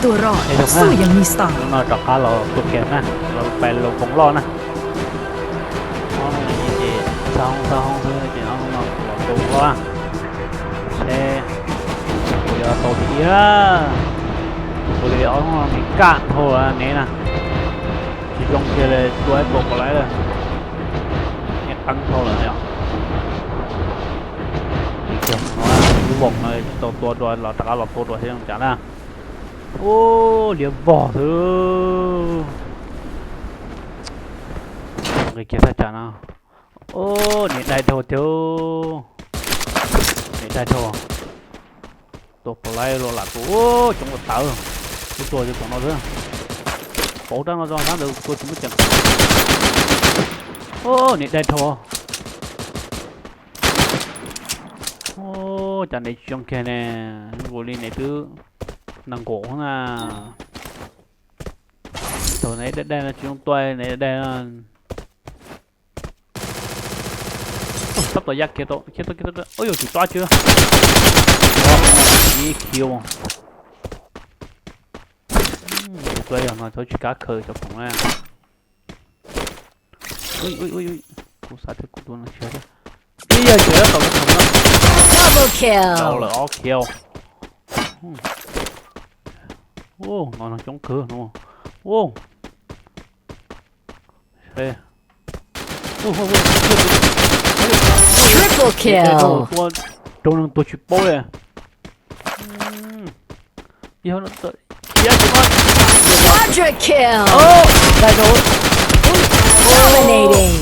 Tua rog, xub yam ni sta. No rov qab los tua kiag na, los pais los koom loj na. Ob no ces txog hoob txog hoob xwb ces ob no los tua ua seb puas yuav tau thiab. Ua li ob no nws kaj dhau ne na. Tsis zoo kiag li, tua ib tua pom lawm. Qeeb dhau lawm yom. Ib voos no tsis tau tua dua los rov qab los tua dua thiab zoo cas na. Ub, liab vog xwb. Nqis kiag thaj tsam no. Ub, niam dai dhau thiab. Niam dai dhau. Tua pom laib los lam tua, coob ua tawv. Kuv tua yog tom no xwb. Pauv rab no tso, rab ntawd tua tsis muaj ceem. Ub, niam dai dhau. Ub, cas niam tsis zoo kiag ne, nkaus li niam twb nees nkaum na. Thaum niam dai dai no tsis zoo tua niam dai dai no. Tab tom ya khiav tau, khiav tau, khiav tau, ub yog tsis tob tsi. Ib khiav. Tua yog no txhob tsis kav khaws cov khoom na. Ui ui ui, kuv xav tias kuv tus no tshiav thiab. Ib yog tshiav tom lub khoom no. Double kill. Tau lawm ob khiav. Ub, no coob kawg no. Ub. Triple kill. Tua rau neeg tua tsis paub li. Quadra kill. Dai rau. Dominating.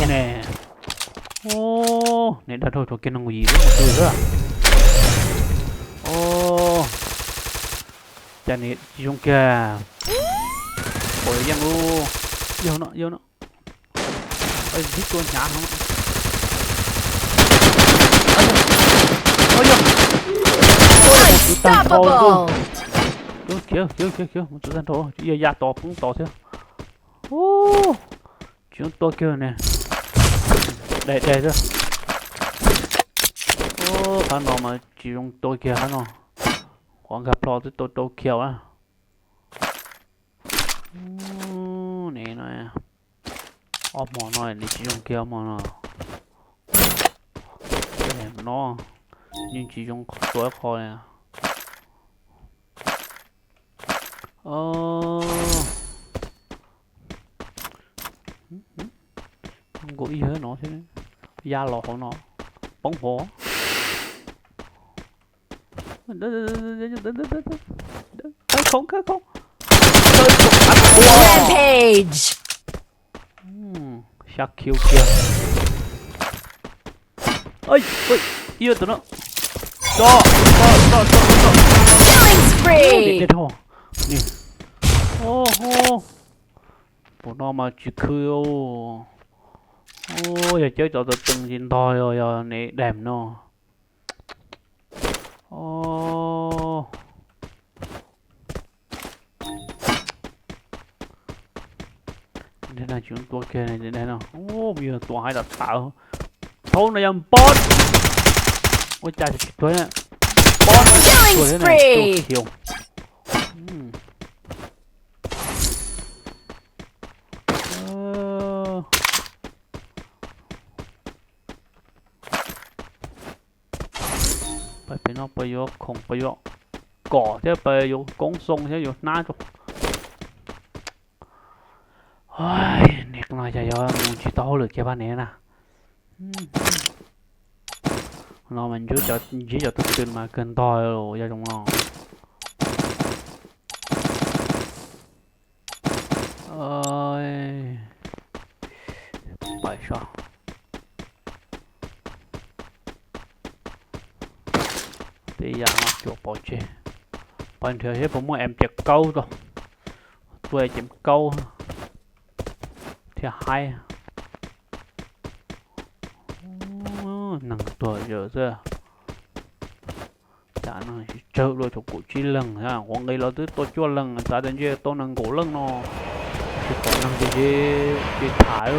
Niam dai rau rau kiag nees nkaum yim lub mus twg xwb. Ub, cas niam tsis zoo kiag. Pom yeej lub, yog no, yog no. Ib tua hnyav no. Ub, yog. Tus tag nrho. Khiav khiav khiav khiav, mus tus tag nrho, ib yam ya tos poob tos thiab. Ub, tsis zoo tua kiag ne. Dai dai xwb. Ub, qhov no mas tsis zoo tua kiag qhov no. Qhov nkag plho twb tau rau khiav na. Ne no, ob hmo no nws tsis zoo kiag ob hmo no. No, yeej tsis zoo tua ib qho li. Nkaus ib yam no thiab, ya los hauv no, poob hauv. Khawb khoom, khawb khoom. Rampage. Xya kill kiag. Ib yam tus no. Tso, tso, tso, tso, tso. Killing spree. Tus no mas tsis khw. Yog cov tau tees tsis ntog, yog ne dam no. Tsis tua kiag no, ub, yog tua hais dam tawv. Thaum no yog boss. Ua cas tsis tua boss. Killing spree. Pais pem no puas yuav khoom, puas yuav kom thiab, puas yuav koob xoo thiab, yuav hnab rau. Niam no cas yuav mus tsis tau hauj lwm kiag pab niam na. No mas ntsib cov tub twg mas kawg ntog yog zoo no. Pais so. Tej yam no cuam pov tseg. Pais nrhiav seb puas muaj em cem kaub tau. Tuaj em cem kaub thiaj haib. Neeg tuag zam xwb. Cas no tsis tsawg dua, tsuas kaum tsib leeg, ua nqi los twb tau cuaj leeg, xav tias ntshe tau nees nkaum leej no. Tsis pom neeg ces ces tham.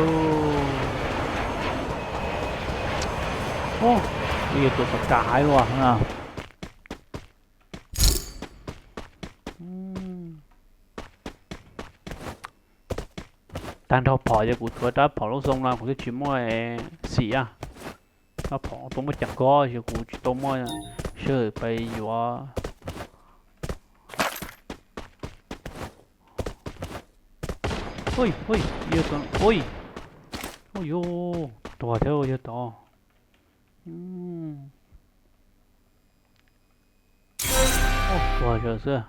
Ub, tus pam kas hais luaj na. tag nrho phom ces kuv tshuav rab phom lub xoo no kuv twb tsis muaj xim a. Rab phom tau muaj ceem koj ces kuv tsis tau muaj sij hawm pes yuav. Ui, ui, yog, ui, ui, yog tuag thiab yog tod. Tuag zog xwb.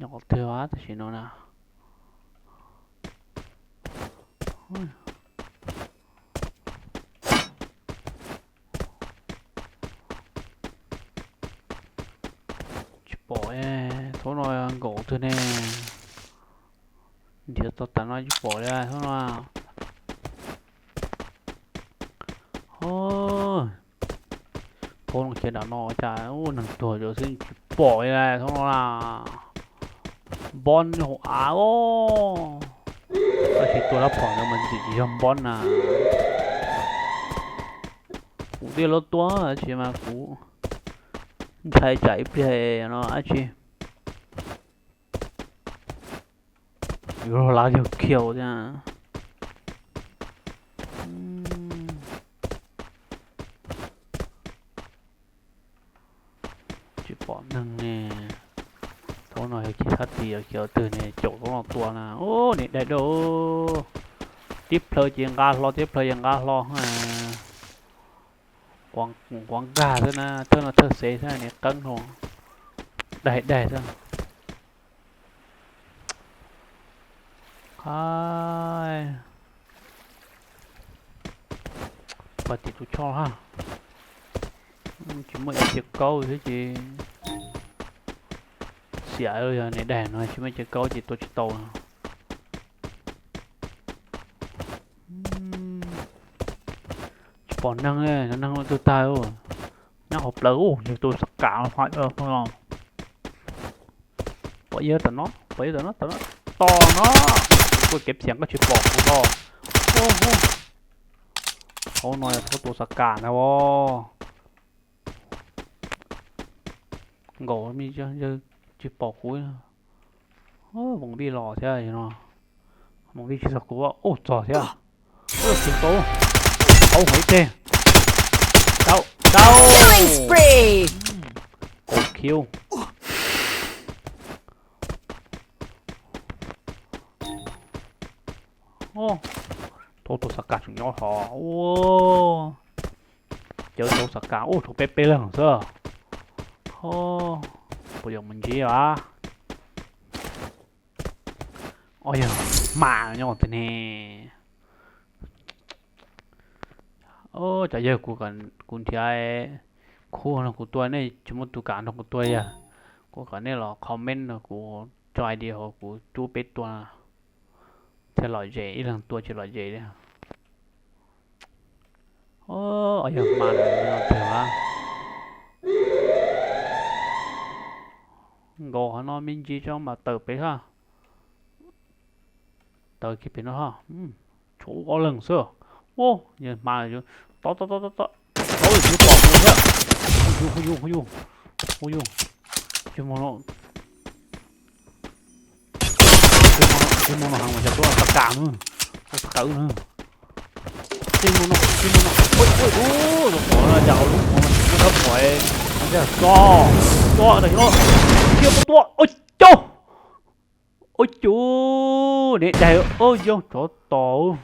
Nyob qhov twg tam sim no na? Tsis pom, thaum no nkaum twg ne? Nrhiav txog tas no tsis pom li thaum no. Thaum no khiav nram no cas ua neeg tuag zog xwb tsis pom li thaum no na. Npob hauv av os. Tab sis tua rab phom ntawd mas ntxim tsis yog npob na. Kuv thiaj los tua tab sis mas kuv ntshai tsam ib pliag no dab tsi. Yuav luag lav yawg khiau thiab. Tsis pom neeg ne. Thaum no yog khiav sab tid khiav twg ne caum thaum no tua na. Ub, niam daig dau. Tib plhaw ces nqa hlo, tib plhaw ces nqa hlo. Quav nkag xwb na, thawj no thawj xev xwb niam qeeb hlo. Daig daig xwb. Qab, pais tim tus choj hab. Tsis muaj ib ce kaub thiab ces xiam, yog niam daig no tsis muaj ib ce kaub ces tua tsis tau. Tsis pom neeg, neeg twg tag. Nyob hauv plawv ub, yog tus xab kam no. Pom ib tam no, pom ib tam no, tam no, tom no. Kuv kev pxias koj tsis pom kuv los. Hauv no yog thaum tus xab kam ntag os. Nkaus me yawg tsis pom kuv. Voos vij los thiab no. Voos vij tsis txog kuv, ub txog thiab. Tau, tau, tau, tau. Killing spree. Kaum kill. Thaum tus xab kam tseem nyob hov ua. Cawv tau xab kam ub, tshuav peb peb leeg xwb. Ho, puas yuav mus ntsib a? Os, yog hma nyob qhov twg ne? Cov yawg, kuv nrhiav khub no kuv tua, nej tsis muaj tus kam nrog kuv tua yog, kuv kom nej los comment no kuv tso idea hauv kuv rub peb tua thiaj lom zem, ib leeg tua tsis lom zem li. Os, yog hma no twg a? Nkaus qhov no me ntsis tso mam tawm pem hab. Tawm kiag pem no hab. Tshuav ob leeg xwb. Ub, yog hma, to to to to to. Tau, yuav pom kuv thiab. Hu yug, hu yug, hu yug, hu yug. Tsis muaj no, tsis muaj no heev mas cas tuaj xab kam na, tuaj xab kam na. Tsis muaj no, tsis muaj no. Ua, ua, ua, ua, cas hauv lub hauv no tsis muaj rab phom, no cas tso, tso tam no, cia kuv tua, ua cas, ua cas, niam daig, ua yog tsov tos.